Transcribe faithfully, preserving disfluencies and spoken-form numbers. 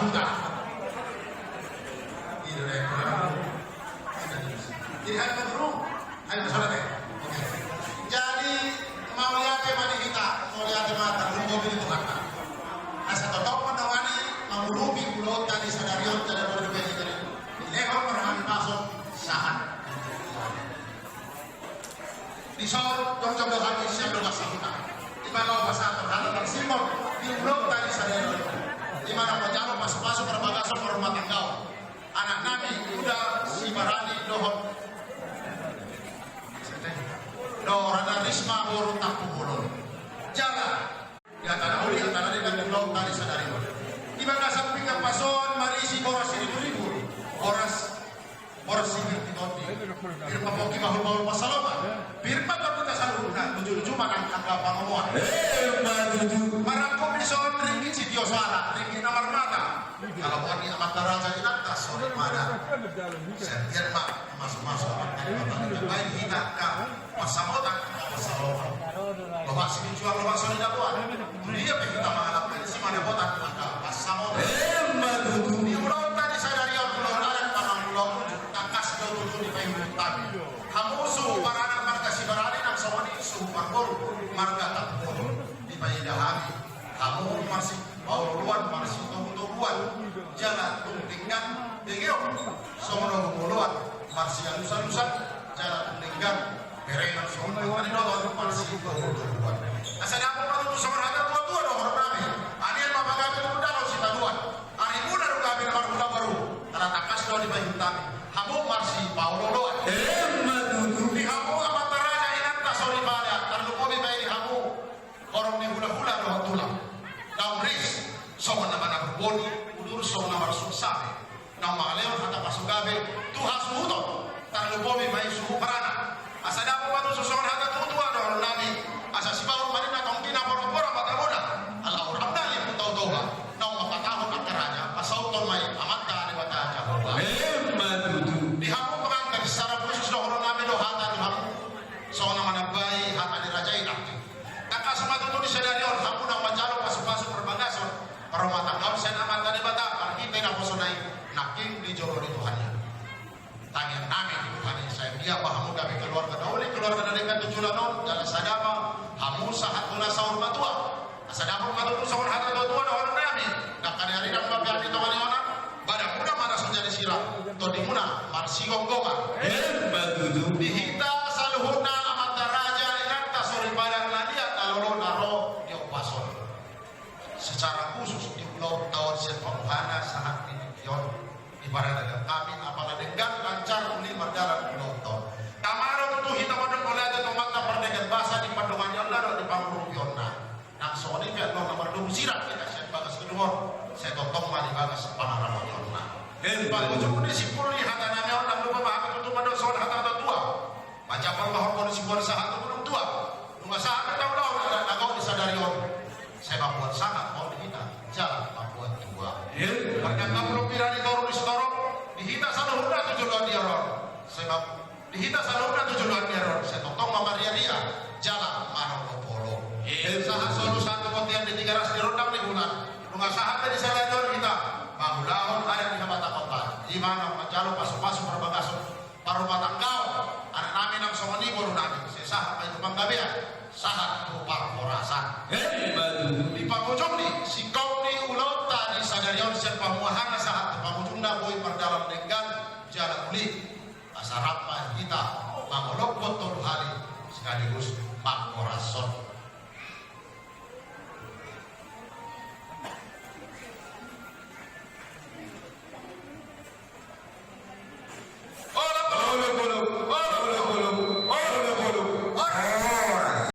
Huta. Jadi, hai, Pak Guru. Hai, Pak Saudara. Oke. Jadi, mauliate ma di hita, mauliate ma tarlumobi di Tuhanta. Asa tongtong mandongani, mangurupi ulaonta di sadari on, jadi, di lehon ma hami pason, sahat. Dison, jongjong do hami sian dongan sahuta. Ima na pasahathon hami marsimbol di ulaonta di sadari on. Ima na manjalo pasupasu parbagason parrumatanggaon. Anak nami Uda Sibarani dohot. Dohot Rana Risma boru Tampubolon. Jala. Di hata na uli, hata na denggan di ulaonta di sadari on. Di bagasan pinggan pason marisi boras siriburibu, boras, boras sipir titondi. Pir ma pongki, bahulbahul pansalongan. Pir ma tondinta saluhutna, luju-luju ma nang angka pangomoan. Emma tutu. Marangkup dison ringgit sitio soara, ringgit na marmata. Jala boan ni amanta raja inanta soripada. Sentian ma, masu-masu amanta raja. Baen hita angka pansamotan, pansalongan. Lomak silinjuang, lomak soridabuan. Dia pe hita mangalap, si mana botan angka pansamotan. Emma tutu. Di ulaonta di sadari on, ulaon adat, manang ulaon unjuk, tangkas do tutu dipaihut hami. Hamu suhut paranak marga Sibarani, nang songon i suhut parboru marga Tampubolon. Dipaida hami. Hamu marsi paolo-oloan, marsitogu-toguan, jala tung denggan begeon songon obu-oloan, marsialus-alusan, jala tung denggan bereon songon tadi dohot, marsitogu-toguan. Asa dapot ma tutu songon hata tua-tua dohot nami: Anian ma pagabe tu undangan sitadoan. Arimuna do gabe na marhula boru, ala tangkas do dipaihut hami. Hamu marsipaolo-oloan. Emma tutu. Di hamu amanta raja inanta soripada, tarlumobi ma i di hamu horong ni hula-hula dohot tulang. Naung ris songon na manabur boni, udur songon na marsuhut sape. Naung mangalehon hata pasupasu gabe tu hasuhuton, tarlumobi ma i suhut paranak. Asa dapot ma tutu songon hata tua-tua dohot nami: Asa sibaot ma ninna tongki, na pora-pora ma tabona, ala urangna limput Toba. Naung mangkatahon angka raja, pasauthon ma i Amanta Debata Jahowa. Emma tutu. Di hamu pengantin, secara khusus dohot nami do hata di hamu songon na manambai hata ni raja i nangkin. Tangkas ma tutu di sadari on hamu na manjalo pasupasu parbagason parrumatanggaon sian Amanta Debata marhite naposona i nangkin di jolo ni Tuhan i. Tangiang nami di Tuhan i, sai dia ma hamu gabe keluarga na uli, keluarga na denggan tu joloan on, jala sada ma hamu sahat tu na saur matua. Asa dapot ma tutu songon hata tua-tua dohot nami: Dangka ni ari dang bapean di tonga ni onan, badanmuna ma na so jadi sirang, tondimuna marsigomgoman. Emma tutu. Di hita saluhutna amanta raja inanta soripada na liat na lolo na ro di ombas on. Secara khusus di ulaonta on sian pamuhana sahat di tingki on, diparange hami apala denggan lancar uli mardalan ulaonta on. Tama do tutu hita mandok mauliate tu Amanta pardenggan basa di pandongani on na dohot di pangurupionna. Nang songon i pe annon na mardomu sirang hita sian bagas gedung on, sai tongtong ma di bagas pangaramoti on na. Di pangujung ni simpul ni hata nami on, ndang lupa ma hami tutu mandok songon hata tua-tua: Manjambal ma horbo ni sibuan sahat tu gunung tua. Nunga sahat pe taulahon adat na gok di sadari on, sai mamboan sangap ma on di hita jala mamboan tua. Marga na molo pira di toru di sitorop, di hita saluhutna tu joloan ni ari on, sai mam- Di hita saluhutna tu joloan ni ari on, sai tongtong ma marria-ria jala marolop-olop. Sahat solu sahat tu bontean di Tigaras, di rondang ni bulan. Nunga sahat pe di sadari on hita mangulahon adat ni habatahonta, i ma na manjalo pasupasu parbagason parrumatanggaon anak nami nang songon i boru nami. Sai sahat ma i tu panggabean, sahat tu parhorasan. Emma tutu. Di pangujung ni singkop ni ulaonta di sadari on sian pamuhana sahat tu pangujungna boi mardalan denggan jala uli. Asa rap ma hita mangolophon tolu hali sekaligus manghorashon.